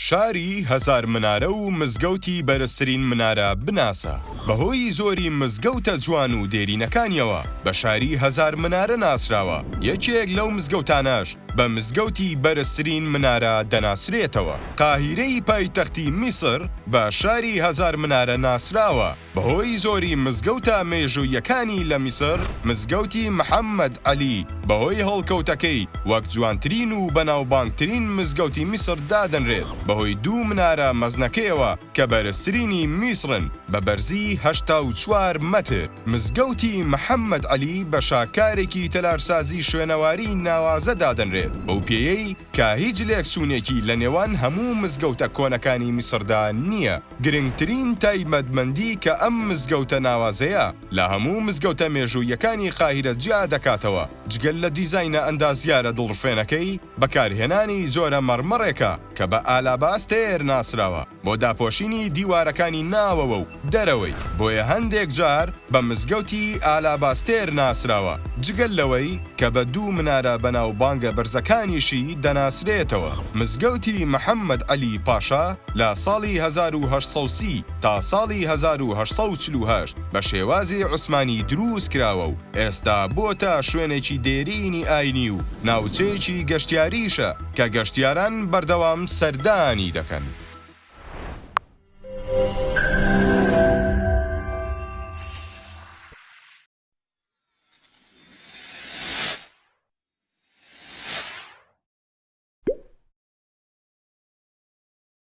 شاری هەزار منارە و مزگەوتی بەرزترین منارە بناسە. بەهۆی زۆری مزگەوتە جوان و دێرینەکانیەوە بە شاری هەزار منارە ناسراوە، یەکێک لەو مزگەوتانەش بە مزگەوتی بەرزترین منارە دەناسرێتەوە. قاهیرەی پایتەختی میسر بە شاری هەزار منارە ناسراوە. بەهۆی زۆری مزگەوتە مێژووییەکانی لە میسر، مزگەوتی محەممەد عەلی بەهۆی هەڵکەوتەکەی وەک جوانترین و بەناوبانگترین مزگەوتی میسر دادەنرێت، بەهۆی دوو منارە مەزنەکەیەوە کە بەرزترینی میسرن بە بەرزی 84 مەتر. مزگەوتی محەممەد عەلی بە شاکارێکی تەلارسازی شوێنەواری ناوازە دادەنرێت، بەو پێیەی کە هیچ لێکچوونێکی لە نێوان هەموو مزگەوتە کۆنەکانی میسردا نییە. گرنگترین تایبەتمەندی کە ئەم مزگەوتە ناوازەیە لە هەموو مزگەوتە مێژووییەکانی قاهیرە جیا دەکاتەوە، جگە لە دیزاینە ئەندازیارە دڵڕفێنەکەی، بەکارهێنانی جۆرە مەڕمەڕێکە کە بە ئالاباستێر ناسراوە بۆ داپۆشینی دیوارەکانی ناوەوە و دەرەوەی، بۆیە هەندێک جار بە مزگەوتی ئالاباستێر ناسراوە، جگە لەوەی کە بە دوو منارە بەناوبانگە بەرزەکانیشی دەناسرێتەوە. مزگەوتی محەممەد عەلی پاشا لە ساڵی 1830 تا ساڵی 1848 بە شێوازی عوسمانی دروست کراوە و ئێستا بۆتە شوێنێکی دێرینی ئاینی و ناوچەیەکی گەشتیاریشە کە گەشتیاران بەردەوام سەردانی دەکەن.